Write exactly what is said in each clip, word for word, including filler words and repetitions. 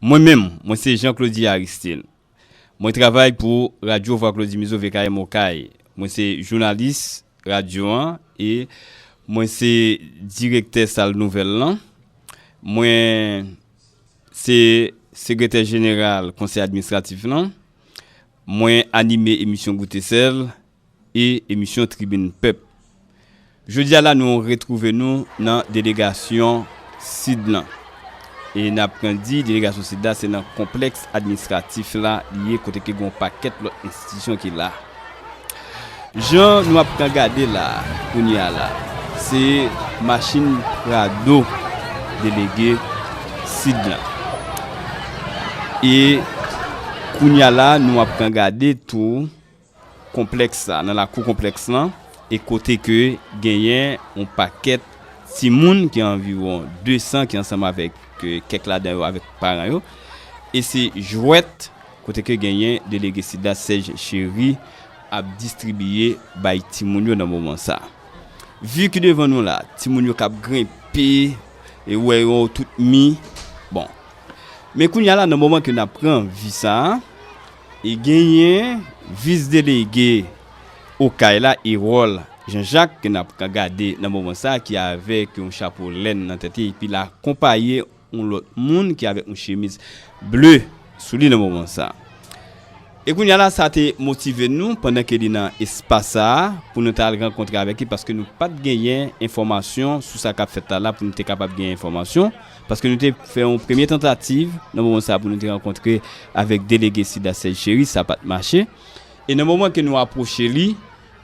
Mwen menm, mwen se Jean Claudy Aristide. Mwen travay pou Radyo Vwa Claudy Museau V K M Okay. Mwen se jounalis radyo an e mwen se direktè sal nouvèl lan. Mwen se sekretè jeneral konsèy administratif lan. Mwen anime emisyon Goute Sèl e emisyon Tribin Pèp. Jodi a la, nou retwouve nou nan delegasyon Sid lan. E n ap pran di, delegasyon Sid la, se nan konplèks administratif la li ye, kote ke gen yon pakèt lòt enstitisyon ki la. Jan nou ap pran gade la, kounye a la, se machin Prado delege Sid lan. E kounye a la, nou ap pran gade tou konplèks la, nan lakou konplèks lan, e kote ke genyen yon pakèt timoun ki anviwon de san ki ansanm avèk, eh, kèk ladan yo avèk paran yo. E se jwèt kote ke genyen delege Sid la Serge Chéry ap distribiye bay timoun yo nan moman sa. Vi ki devan nou la, timoun yo k ap grenpe, e ou wè yo tout mi. Bon. Men kounye a la, nan moman ke n ap pran vi sa a, e genyen vis delege Okay la, Erol Jean Jacques, ke n ap ka gade nan moman sa a, ki avèk yon chapo lèn nan tèt li, epi l akonpaye yon lòt moun ki avèk yon chemiz ble sou li nan moman sa a. E kounye a la, sa te motive nou pandan ke li nan espas sa a pou nou t al rankontre avèk li, paske nou pa t genyen enfòmasyon sou sa k ap fèt la, la pou nou te kapab genyen enfòmasyon, paske nou te fè yon premye tantativ nan moman sa a pou nou te rankontre avèk delege Sid la Serge Chéry, sa pa t mache. E nan moman ke nou apwoche li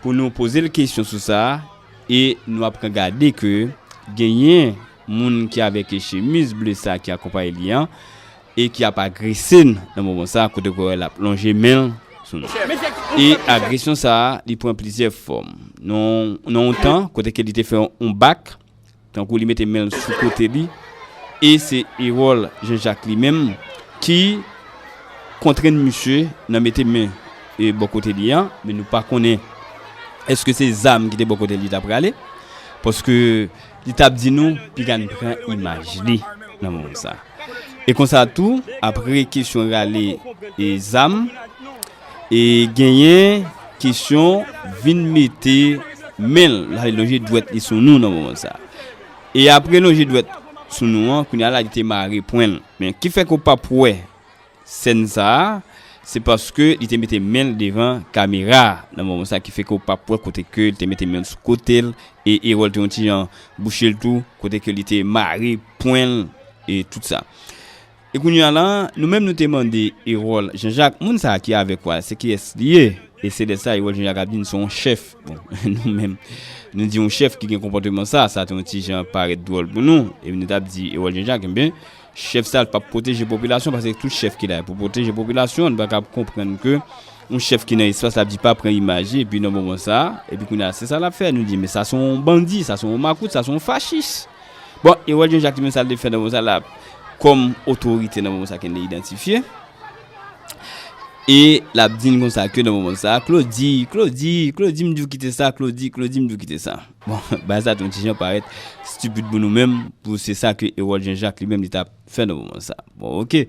pou nou poze l kesyon sou sa, e nou ap ka gade ke genyen moun ki avèk chemiz ble sa ki akonpaye li an, e ki ap agrese n nan moman sa, kote ke w wè l ap lonje men l sou nou. E agresyon sa a, li pran plizyè fòm. Nan, nan yon tan, kote ke li te fè yon bak, tankou li mete men l sou kote li, e se Erol Jean Jacques li menm ki kontrenn misye nan mete men, e, bò kote li an, men nou pa konnen èske se zam ki te bò kote li t ap rale, paske li t ap di nou piga n pran imaj li nan moman sa. E konsa tou, apre kesyon rale e zam, e genyen kesyon vin mete men l, l al lonje dwèt li sou nou nan moman sa. E apre lonje dwèt sou nou an, kounye a la li te mare pwen l. Men ki fè ke w p ap wè sèn sa a, se paske li te mete men l devan kamera a nan moman sa, ki fè ke w p ap wè kote ke li te mete men l sou kote l, e Erol te yon ti jan bouche l tou, kote ke li te mare pwen l e tout sa. E kounye a la, nou menm nou te mande Erol Jean Jacques, moun sa a ki avèk ou a, se kiyès li ye? E se lè sa Erol Jean Jacques ap di n se yon chèf. Bon, nou menm, nou di yon chèf ki gen konpòteman sa, sa te yon ti jan parèt dwòl pou nou. E nou t ap di Erol Jean Jacques, enben, chèf sa a, l p ap pwoteje popilasyon, paske tout chèf ki la pou pwoteje popilasyon, nou pa ka konprann ke yon chèf ki nan espas la ap di pa pran imaj li, epi nan moman sa a, epi kounye a, se sa l ap fè, nou di, men sa se yon bandi, sa se yon makout, sa se yon fachis. Bon, Erol Jean Jacques li menm sa l te fè nan moman sa la, kòm otorite nan moman sa ke n te idantifye, e l ap di n konsa ke nan moman sa, Claudy, Claudy, Claudy m di w kite sa, Claudy, Claudy m di w kite sa. Bon, bagay sa te yon ti jan parèt stipid pou nou menm, pou se sa ke Erol Jean Jacques li menm li t ap fè nan moman sa. Bon, oke.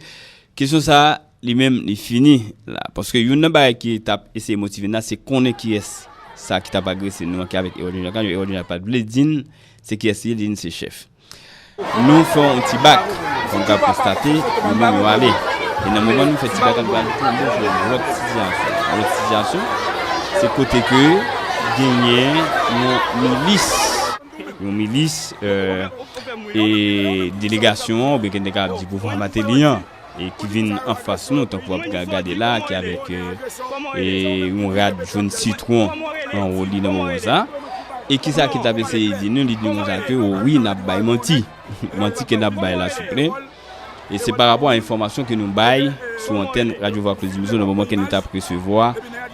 Kesyon sa a, li menm, li fini la. Paske youn nan bagay ki t ap eseye motive n la, se konnen kiyès sa ki t ap agrese nou an, ki avèk Erol Jean Jacques la. Erol Jean Jacques pa t vle di n se kiyès li ye, li di n se chèf. Nou fè yon ti bak, kòm w ka konstate, nou menm yo ale. E nan moman nou fè ti bak la, nou pral tonbe sou yon lòt sitiyasyon. Yon lòt sitiyasyon, se kote ke genyen yon milis, yon milis, euh, e delegasyon an, oubyen ke n te ka di pouvwa Martelly an, e ki vin anfas nou, tankou w ap ga-, gade la, ki avèk, e, e yon rad jòn sitwon anwo li nan moman sa. E kisa ke l t ap eseye di nou? Li di nou konsa ke, wi, n ap bay manti. Manti ke n ap bay la, souple. E se pa rapò a enfòmasyon ke nou bay sou antèn Radyo Vwa Claude Dimizo nan moman ke nou t ap resevwa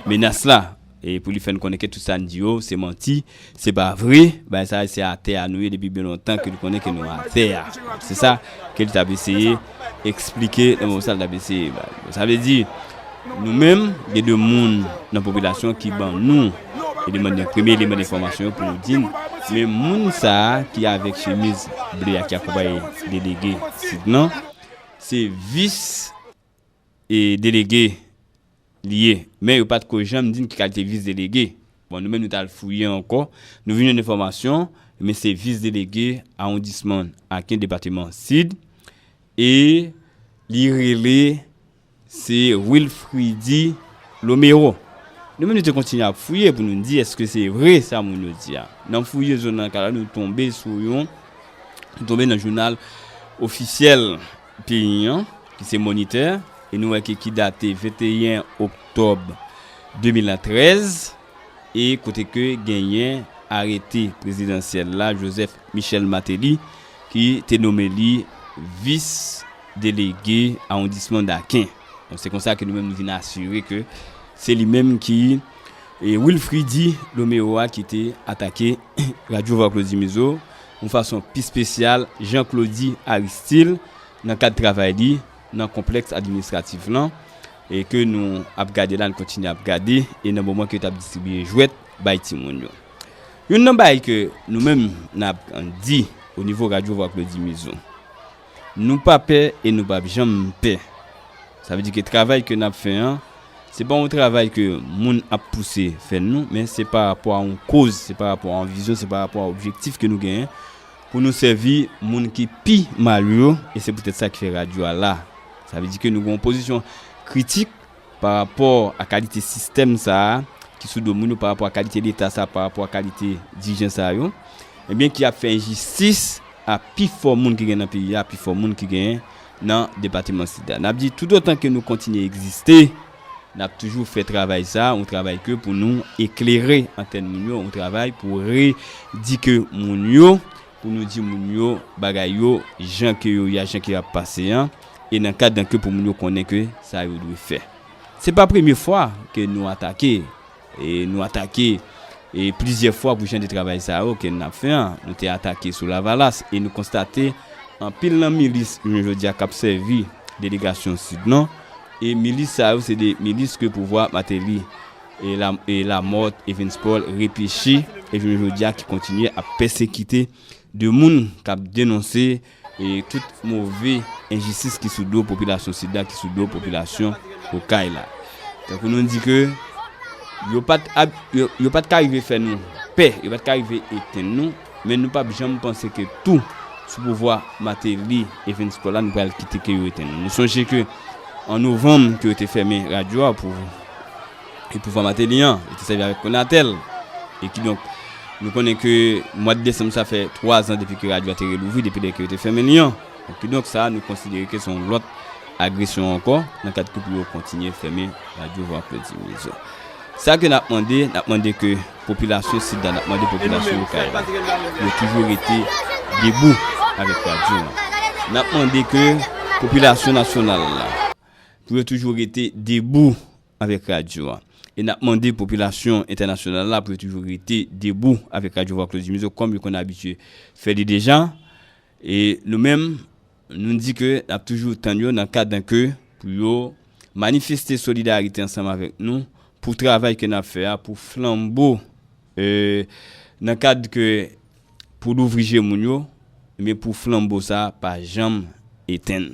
menas la. E pou li fè n konnen ke tout sa n di yo, se manti. Se pa vre, bagay sa se atè a nou ye depi byen lontan ke nou konnen ke nou atè a. Se sa ke li t ap eseye eksplike nan moman sa l t ap eseye bay. Sa vle di, nou menm, gen de moun nan popilasyon ki ban nou eleman, premye eleman enfòmasyon yo pou nou di n, men moun sa a ki avèk chemiz ble a ki akonpaye delege Sid lan, se vis e delege li ye. Men yo pa t ko janm di n ki kalite vis delege. Bon, nou menm nou t al fouye ankò, nou vin jwenn enfòmasyon, men se vis delege awondisman Aken, depatman Sid, e li rele se Wilfridy Lomero. Nou menm nou te kontinye ap fouye pou nou di èske se vre sa moun yo di a. Nan fouye zòn nan ka la, nou tonbe sou yon, nou tonbe nan jounal ofisyèl peyi an, ki se Monitè, e nou wè ke ki date venteyen oktòb de mil trèz, e kote ke genyen arete prezidansyèl la, Joseph Michel Martelly, ki te nome li vis delege awondisman Aken. Donk, se konsa ke nou menm nou vin asire ke se li menm ki, e, Wilfridy Lomero a ki te atake Radyo Vwa Klodi Mizo yon fason pi espesyal, Jean Claudy Aristil, nan kad travay li nan konplèks administratif lan, e ke nou ap gade la, nou kontinye ap gade, e nan moman ke yo t ap distribiye jwèt bay timoun yo. Youn nan bagay ke nou menm n ap di o nivo Radyo Vwa Klodi Mizo, nou pa pè e nou p ap janm pè. Sa vle di ke travay ke n ap fè an, se pa yon travay ke moun ap pouse fè nou, men se pa rapò a yon koz, se pa rapò a yon vizyon, se pa rapò a objektif ke nou genyen pou nou sèvi moun ki pi mal yo, e se poutèt sa ki fè radyo a la. Sa vle di ke nou gen yon pozisyon kritik pa rapò a kalite sistèm sa a ki sou do moun yo, pa rapò a kalite Leta sa a, pa rapò a kalite dirijan sa yo, ebyen, ki ap fè enjistis a pi fò moun ki gen nan peyi a, a pi fò moun ki gen nan depatman Sid la. N ap di, toutotan ke nou kontinye egziste, n ap toujou fè travay sa a, yon travay ke pou nou eklere antèn moun yo, yon travay pou redi ke moun yo, pou nou di moun yo bagay yo, jan ke yo ye a, jan ke y ap pase an, e nan kad ke pou moun yo konnen ke sa yo dwe fè. Se pa premye fwa ke nou atake, e nou atake, e plizyè fwa pou jan de travay sa yo ke n ap fè an. Nou te atake sou Lavalas, e nou konstate anpil nan milis, jounen jodi a, k ap sèvi delegasyon Sid lan, e milis sa yo, se de milis ke pouvwa Martelly e la, e Lamothe, Evans Paul, repeche, e jounen jodi a ki kontinye ap pèsekite de moun k ap denonse, e tout move enjistis ki sou do popilasyon Sid la, ki sou do popilasyon Okay la. Tankou nou di ke yo pa t ab-, yo, yo pa t ka rive fè nou pè, yo pa t ka rive etenn nou, men nou p ap janm panse ke tou sou pouvwa Martelly, Evans Paul la, nou pral kite ke yo etenn nou. Nou sonje ke an novanm ke yo te fèmen radyo a pou e pouvwa Martelly an, li te sèvi avèk Conatel. E kidonk, nou konnen ke mwa desanm sa fè twa zan depi ke radyo a te relouvri, depi lè ke yo te fèmen li an. Kidonk, sa a, nou konsidere ke se yon lòt agresyon ankò, nan kad ke pou yo kontinye fèmen radyo Vwa Klodi Mizo. Sa ke n ap mande, n ap mande ke popilasyon Sid la, n ap mande popilasyon Okay la, pou yo toujou rete debou avèk radyo an. N ap mande ke popilasyon nasyonal la, pou yo toujou rete debou avèk radyo a. E n ap mande popilasyon entènasyonal la pou yo toujou rete debou avèk Radyo Vwa Klodi Mizo, kòm yo konn abitye fè li deja. E nou menm, nou di ke n ap toujou tann yo nan kad ke pou yo manifeste solidarite ansanm avèk nou, pou travay ke n ap fè a, pou flanbo, e, nan kad ke pou louvri je moun yo, men pou flanbo sa a pa janm etenn.